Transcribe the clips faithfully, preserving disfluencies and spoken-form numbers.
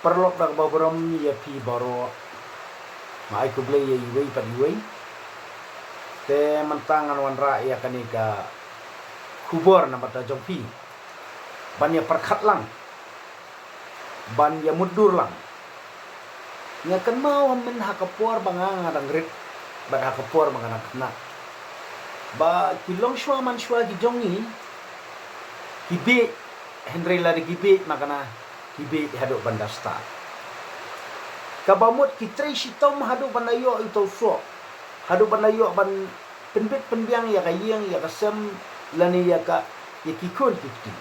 Paralok da kaba burom ïa phi baroh. Nga ai khublei ïa iwei pa iwei. Te mynta ngan wanrah ïa kane ka khubor na bynta jong phi ban ïa pyrkhat lang, ban ïa mutdur lang. Nga kynmaw mynhynnin ha ka por ba nga nga dang rit bad ha ka por ba nga dang khynnah, ba ki longshuwa manshuwa ki jong ngi ki bieit, hynrei lada ki bieit ma kane ki bieit haduh ban da stad. Kaba mut ki trei shitom haduh ban da ïoh ïa uto u soh, haduh ban da ïoh ban pynbit pynbiang ïa ka ïing ïa ka sem lane ïa ka, ïa ki khun ki kti.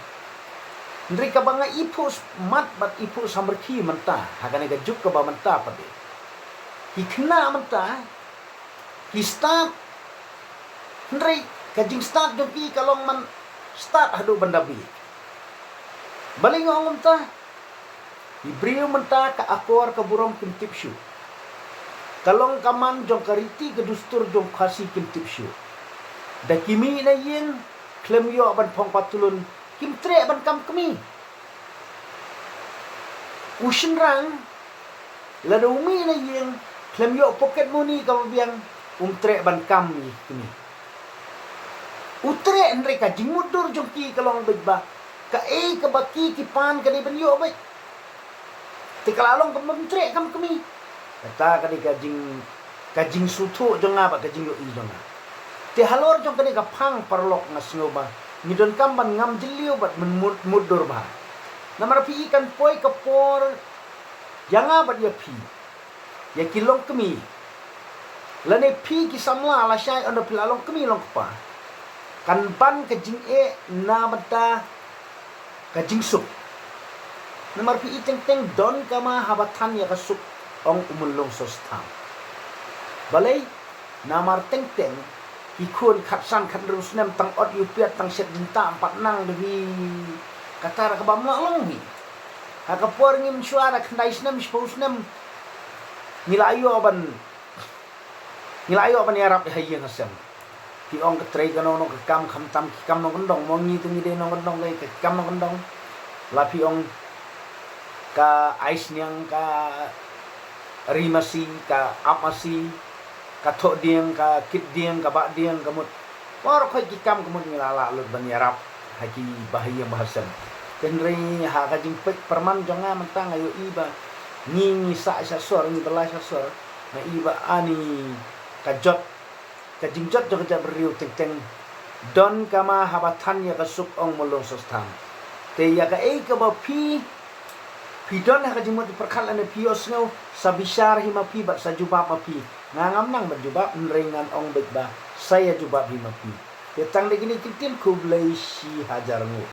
Hynrei kaba nga ïohi pus mat bad ïohi pus samrkhie mynta ha kane ka juk kaba mynta pat de, ki khynnah mynta ki stad, hynrei ka jingstad jong ki ka long man stad haduh ban da bieit. Balei nga ong kumta? Ki briew mynta ka akor ka burom kim tip shuh. Ka long ka man jong ka riti ka dustur jong Khasi kim tip shuh. Da ki mih na ïing khlem ïoh ban phong patlun, kim treh ban kam kmie. U shynrang lada u mih na ïing khlem ïoh pocket money kaba biang, um treh ban kam ïa ki kmie. U treh, hynrei ka jingmutdur jong ki ka long beit ba kaei kaba ki ki pan ka dei ban ïoh beit. Te ka la long kaba ym treh kam kmie. Kata ka dei ka jing, ka jingsngewthuh jong nga bad ka jingïohi jong nga. Te halor jong kane ka phang, paralok, nga sngew ba ngi donkam ban ngam jylliew bad mut, mutdur bha. Namar phi i, kan poi ka por ïa nga bad ïa phi, ïa ki longkmie, lane phi ki samla, lashai ynda phi la longkmie longkpa, kan ban ka jingeh na bynta ka jingsuk. Namar phi i, teng teng don kama haba than ïa ka suk, ong u Myllung Sostham. Balei? Namar teng teng ki khun khatsan khathynriew snem, tang ot ïa u piat, tang shet jingtah ym pat nang da hi. Kata ruh kaba ym lah long hi. Ha ka por ngi mynshuwa da khyndai snem, shiphew snem, ngi la ïoh ban, ngi la ïoh ban ïarap ha ïing ha sem. Phi ong ka trei ka nong nong ka kam, khamtam ki kam nongkyndong, mo ngi te ngi dei nongkyndong, ka kam nongkyndong. La phi ong ka ai sniang, ka ri masi, ka ap masi, ka thoh dieng, ka kit dieng, ka bah dieng, ka mut. Por khoi ki kam ka mut ngi la lah lut ban ïarap ha ki bahaïing bahasem. Hynrei ha ka jingpeit pyrman jong nga mynta nga ïohi ba ngi, ngi sah sha sor, ngi bylla sha sor. Nga i ba ani ka jot, ka jingjot jong ka jaitbynriew teng teng don kama haba than ïa ka suk, ong Myllung Sostham. Te ïa kaei kaba phi, phi don ha ka jingmut jingpyrkhat lane phi ïohsngew, sa bishar hi ma phi bad sa jubab ma phi. Nga ngam nang ban jubab, hynrei ngan ong beit ba sa ïa jubab hi ma phi. Te tang da kine ki ktien, khublei shi hajar nguh.